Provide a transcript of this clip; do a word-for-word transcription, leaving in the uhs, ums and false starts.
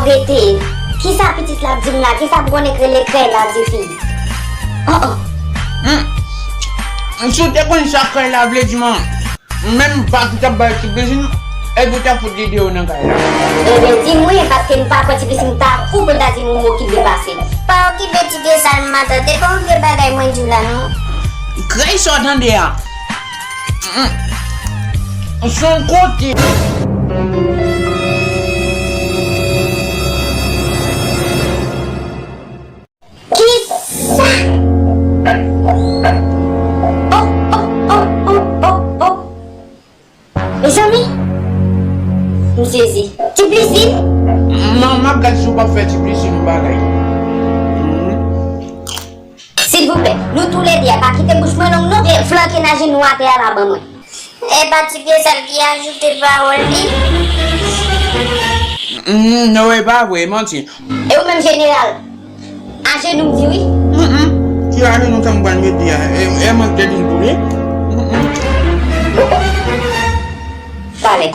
Rete. Kisa pitit la ap di m la? Kisa pou konnen k rele Kayla di fi? Oh, oh. Hmm. Si w te konn sa Kayla vle di m an, menm pa ki t ap bay ti blizin, epi w ta fout lide yo nan kay la. Ebyen, di m wi, paske m pa kwè ti blizin ta fou pou l ta di m yon mo ki depase. Pa okipe ti pye sal m, matant, e pa yon vye bagay mwen di w la, non. Krèy sa w tande a. Mm. S on kote. Kisa? Oh, oh, oh, oh, oh, oh. Mezanmi, m sezi. Ti blizin? Non, m ap gad si w p ap fè ti blizin yon bagay. Mhm. Silvouplè, nou toulède a, pa kite bouch mwen long non, e flanke n ajenou atè a la ban mwen. E pa ti pye sal ki ajoute pawòl li. Mm, non, e pa vre, e manti. E ou menm jeneral? Ajenou m di wi. Mm, mm. Ti ajenou sa m pral mete a, e, e mwen k te di l pou li. Mm, mm. Pale.